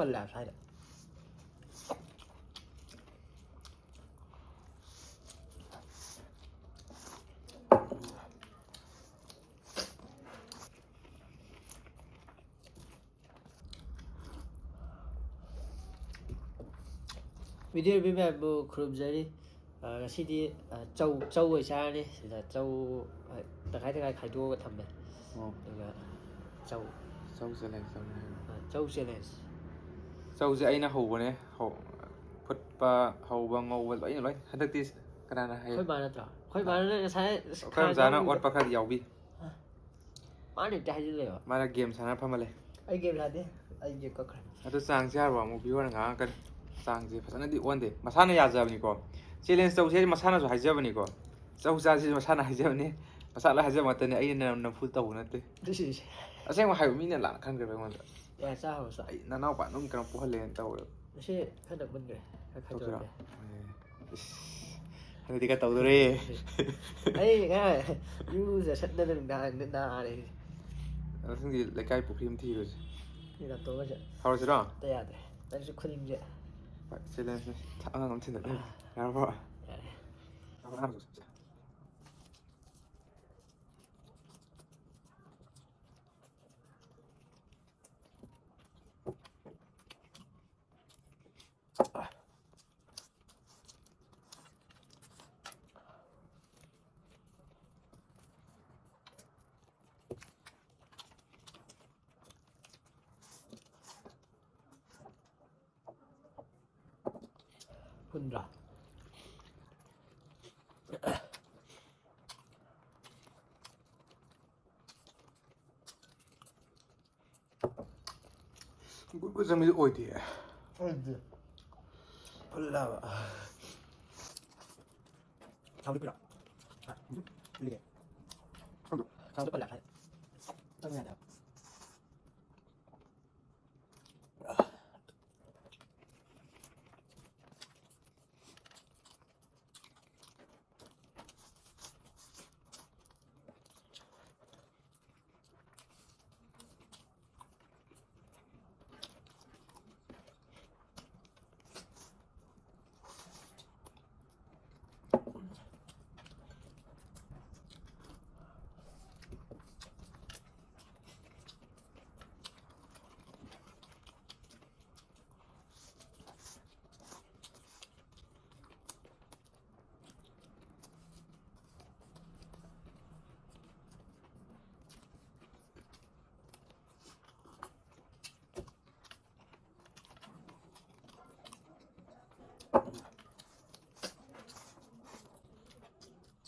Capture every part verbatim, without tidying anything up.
ꯄꯜꯂꯦ ꯍꯥꯏꯕ ꯁ꯭ꯋꯥꯏꯗ꯫ ꯚꯤꯗꯤꯑꯣ ꯌꯦꯡꯕꯤ ꯃꯌꯥꯝꯕꯨ ꯈꯨꯔꯨꯝꯖꯔꯤ꯫ ꯑ, ꯉꯁꯤꯗꯤ, ꯑ, ꯆꯧ, ꯆꯧ ꯑꯣꯏ ꯆꯥꯔꯅꯤ꯫ ꯁꯤꯗ ꯆꯧ, ꯑ, ꯇꯪꯈꯥꯏ ꯇꯪꯈꯥꯏ ꯈꯥꯏꯗꯣꯛꯑꯒ ꯊꯝꯃꯦ꯫ ꯑꯣ꯫ ꯑꯗꯨꯒ ꯆꯧ꯫ ꯆꯧ challenge ꯇꯧꯅꯤ ꯍꯥꯏꯕ꯫ ꯑ, ꯆꯧ challenge꯫ ꯆꯧꯁꯦ ꯑꯩꯅ ꯍꯧꯕꯅꯦ꯫ ꯍꯧ-, ꯐꯨꯠꯄ, ꯍꯧꯕ, ꯉꯧꯕ ꯂꯣꯏꯅ ꯂꯣꯏ꯫ ꯍꯟꯗꯛꯇꯤ ꯀꯅꯥꯅ ꯍꯩ? ꯑꯩꯈꯣꯏ ꯃꯥ ꯅꯠꯇ꯭ꯔꯣ? ꯑꯩꯈꯣꯏ ꯃꯥꯅ ꯉꯁꯥꯏ ꯑꯩꯈꯣꯏ ꯃꯆꯥꯅ ꯈꯥꯡꯉꯧ ꯑꯣꯠꯄ ꯈꯔꯗꯤ ꯌꯥꯎꯕꯤ꯫ ꯃꯥꯅ ꯍꯦꯛꯇ ꯍꯥꯏꯖꯤꯜꯂꯦꯕ꯫ ꯃꯥꯅ game ꯁꯥꯟꯅ ꯐꯝꯃ ꯂꯩ꯫ ꯑꯩ game ꯁꯥꯟꯅꯗꯦ꯫ ꯑꯩ game ꯀꯛꯈ꯭ꯔꯦ꯫ ꯑꯗꯨ ꯆꯥꯡꯁꯦ ꯍꯥꯏꯔꯨꯕ ꯑꯃꯨꯛ viewer ꯉꯥꯡꯉꯛꯀꯅꯤ꯫ ꯆꯥꯡꯁꯦ ꯐꯖꯅꯗꯤ ꯑꯣꯟꯗꯦ꯫ ꯃꯁꯥꯅ ꯌꯥꯖꯕꯅꯤꯀꯣ꯫ Challenge ꯇꯧꯁꯦ ꯍꯥꯏꯁꯦ ꯃꯁꯥꯅꯁꯨ ꯍꯥꯏꯖꯕꯅꯤꯀꯣ꯫ ꯆꯧ ꯆꯥꯁꯤꯁꯨ ꯃꯁꯥꯅ ꯍꯥꯏꯖꯕꯅꯤ꯫ ꯃꯁꯥ ꯂꯣꯏ ꯍꯥꯏꯖꯕ ꯉꯥꯛꯇꯅꯤ꯫ ꯑꯩꯅ ꯅꯝꯐꯨ ꯇꯧꯕ ꯅꯠꯇꯦ꯫ ꯁꯤ, ꯁꯤ, ꯁꯤ꯫ ꯑꯁꯦꯡꯕ ꯍꯥꯏꯕ ꯃꯤꯅ ꯂꯥꯟꯅ ꯈꯟꯈ꯭ꯔꯦꯕ ꯑꯩꯉꯣꯟꯗ꯫ ꯌꯥꯔꯦ, ꯆꯥ ꯍꯧꯔꯣ, ꯆꯥ꯫ ꯑꯩ ꯅꯅꯥꯎꯄꯥ ꯑꯗꯨꯝ ꯀꯩꯅꯣ ꯄꯣꯛꯍꯜꯂꯦꯅ ꯇꯧꯋꯦꯕ꯫ ꯉꯁꯤ ꯈꯔ ꯃꯨꯟꯈ꯭ꯔꯦ꯫ ꯈꯔ ꯇꯧꯁꯤꯔꯣ? ꯈꯥꯏꯗꯣꯛꯑꯒꯦ꯫ ꯑꯦ, ꯏꯁ, ꯍꯟꯗꯛꯇꯤ ꯈꯔ ꯇꯧꯗꯣꯔꯦ꯫ ꯑꯩ ꯉꯔꯥꯡ ꯏꯔꯨꯖ ꯁꯠꯅꯗꯅ ꯅꯥꯔꯦ꯫ ꯃꯊꯪꯗꯤ ꯂꯩꯀꯥꯏ ꯄꯨꯈ꯭ꯔꯤ ꯑꯃ ꯊꯤꯔꯨꯁꯦ꯫ ꯁꯤ ꯅꯥꯇꯣꯟꯒꯁꯦ꯫ ꯍꯧꯔꯁꯤꯔꯣ? ꯑꯝꯇ ꯌꯥꯗ꯭ꯔꯦ꯫ ꯅꯪꯁꯨ ꯈꯨꯅꯤꯡꯁꯦ꯫ ꯍꯣꯏ, challengeꯅꯦ꯫ ꯑꯉꯥꯡ ꯑꯃ ꯊꯤꯟꯗꯠꯂꯦ꯫ ꯌꯥꯔꯕꯣ? ꯌꯥꯔꯦ꯫ ꯍꯨꯟꯗ꯭ꯔꯥ? ꯒꯨꯠ ꯒꯨꯠ ꯆꯪꯕꯗꯤ ꯑꯣꯏꯗꯦ꯫ ꯑꯣꯏꯗꯦ꯫ ꯐꯨꯜꯂꯕ꯫ ꯊꯥꯎꯗꯤ ꯄꯤꯔꯛꯑꯣ꯫ ꯊꯥꯎꯗꯤ ꯄꯜꯂꯦ ꯍꯥꯏ꯫ ꯆꯪ ꯌꯥꯗꯦ ꯍꯥꯏꯕ꯫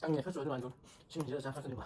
ꯆꯪꯉꯦ ꯈꯔꯁꯨ ꯑꯗꯨꯃꯥꯏꯅ ꯑꯗꯨꯝ ꯁꯤꯡꯁꯤꯗ ꯆꯥ ꯈꯛꯇꯅꯦꯕ꯫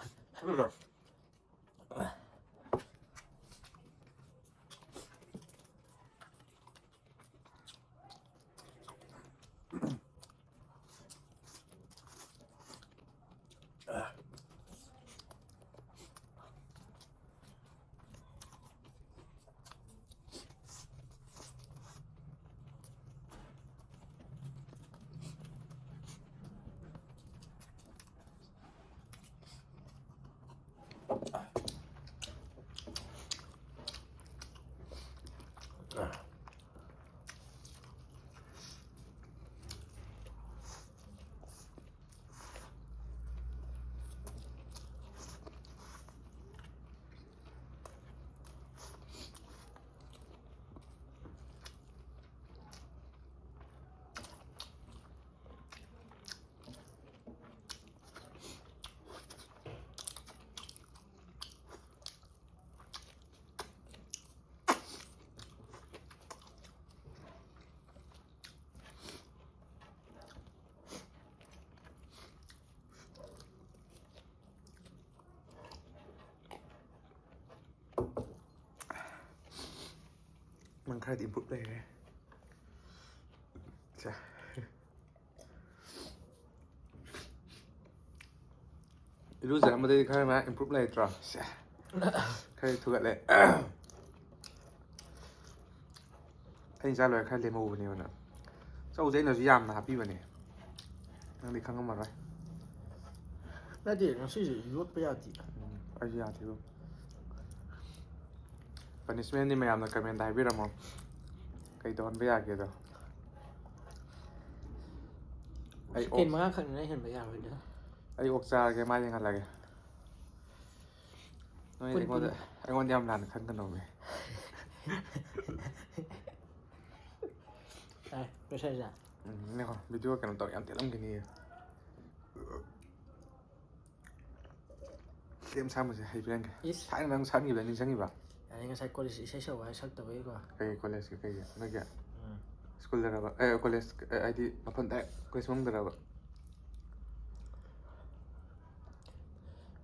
ꯅꯪ ꯈꯔꯗꯤ improve ꯂꯩꯔꯦ꯫ ꯁꯦ꯫ ꯏꯔꯨꯖꯔꯝꯕꯗꯩꯗꯤ ꯈꯔ ꯃꯌꯥꯝ improve ꯂꯩꯇ꯭ꯔꯣ? ꯁꯦ꯫ ꯈꯔ ꯊꯨꯒꯠꯂꯦ꯫ ꯑꯩ ꯆꯥ ꯂꯣꯏꯔ ꯈꯔ ꯂꯦꯝꯍꯧꯕꯅꯦꯕ ꯅꯪ꯫ ꯆꯧꯁꯦ ꯑꯩꯅꯁꯨ ꯌꯥꯝꯅ ꯍꯥꯞꯄꯤꯕꯅꯦ꯫ ꯅꯪꯗꯤ ꯈꯪꯉꯝꯃꯔꯣꯏ꯫ ꯅꯠꯇꯦ, ꯉꯁꯤꯁꯦ ꯌꯣꯠꯄ ꯌꯥꯗꯦ꯫ ꯎꯝ, ꯑꯩꯁꯨ ꯌꯥꯗꯦꯕ꯫ Punishmentꯗꯤ ꯃꯌꯥꯝꯅ commentꯗ ꯍꯥꯏꯕꯤꯔꯝꯃꯣ꯫ ꯀꯩ ꯇꯧꯍꯟꯕ ꯌꯥꯒꯦꯗꯣ꯫ ꯑꯩ ꯁꯦꯀꯦꯟ ꯑꯣꯛ ꯃꯉꯥ ꯈꯛꯅꯤꯅ ꯍꯦꯟꯕ ꯌꯥꯔꯣꯏꯗ꯫ ꯑꯩ ꯑꯣꯛ ꯆꯥꯔꯒꯦ, ꯃꯥ ꯌꯦꯡꯍꯜꯂꯒꯦ꯫ ꯅꯣꯏ ꯄꯨꯟ ꯑꯩꯉꯣꯟꯗ, ꯄꯨꯟ꯫ ꯑꯩꯉꯣꯟꯗ ꯌꯥꯝ ꯂꯥꯟꯅ ꯈꯟꯒꯅꯣꯃꯦ꯫ ꯑꯦ, ꯂꯣꯏꯁꯜꯂꯁꯦ꯫ ꯎꯝ, ꯉꯥꯏꯈꯣ, video ꯀꯩꯅꯣ ꯇꯧ, ꯌꯥꯝ ꯇꯦꯜꯂꯝꯒꯅꯤꯌꯦ꯫ ꯁꯦꯝ ꯁꯥꯕꯁꯦ ꯍꯩꯕꯤꯔꯝꯒꯦ꯫ ꯏꯁ꯫ ꯊꯥꯏꯅ ꯅꯪ ꯁꯥꯟꯈꯤꯕꯗ ꯅꯤꯡꯁꯤꯡꯉꯤꯕ? ꯌꯥꯅꯤ, ꯉꯁꯥꯏ college ꯏꯁꯩ ꯁꯛꯎ ꯍꯥꯏ ꯁꯛꯇꯕꯩꯀꯣ꯫ ꯀꯩ collegeꯀꯤ, ꯀꯩꯒꯤ? ꯅꯣꯏꯒꯤ? ꯎꯝ꯫ Schoolꯗꯔꯕ? ꯑꯦ, college, ꯑꯦ, ꯍꯥꯏꯗꯤ ꯃꯐꯝ direct college ꯃꯅꯨꯡꯗꯔꯕ?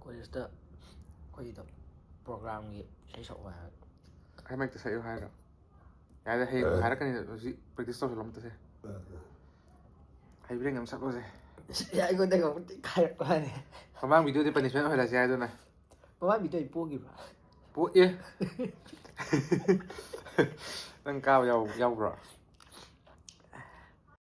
ꯀꯣꯂꯦꯖꯇ ꯑꯩꯈꯣꯏꯒꯤꯗꯣ ꯄ꯭ꯔꯣꯒ꯭ꯔꯥꯝꯒꯤ ꯏꯁꯩ ꯁꯛꯑꯣ ꯍꯥꯏꯕ꯫ ꯑꯩ ꯃꯥꯏꯛꯇ ꯁꯛꯏꯌꯨ ꯍꯥꯏꯔꯣ? ꯌꯥꯔꯦ, ꯍꯌꯦꯡ ꯍꯥꯏꯔꯛꯀꯅꯤ꯫ ꯍꯧꯖꯤꯛ ꯄ꯭ꯔꯦꯛꯇꯤꯁ ꯇꯧꯁꯜꯂꯣ ꯑꯝꯇꯁꯦ꯫ ꯍꯩꯕ꯭ꯔꯦꯡ ꯑꯃ ꯁꯛꯂꯣꯁꯦ꯫ ꯑꯩꯉꯣꯟꯗꯒ ꯑꯃꯨꯛꯇ ꯈꯥꯏꯔꯛꯄ ꯍꯥꯏꯅꯤ꯫ ꯃꯃꯥꯡ ꯚꯤꯗꯤꯑꯣꯗꯤ ꯄꯅꯤꯁꯃꯦꯟ ꯑꯣꯏꯍꯜꯂꯁꯦ ꯍꯥꯏꯗꯨꯅ꯫ ꯃꯃꯥꯡ ꯚꯤꯗꯤꯑꯣ ꯑꯩ ꯄꯣꯈꯤꯕ꯭ꯔꯥ? ꯄꯣꯛꯑꯦ꯫ ꯅꯪ ꯀꯥꯕ ꯌꯥꯎ- ꯌꯥꯎꯕ꯭ꯔꯣ?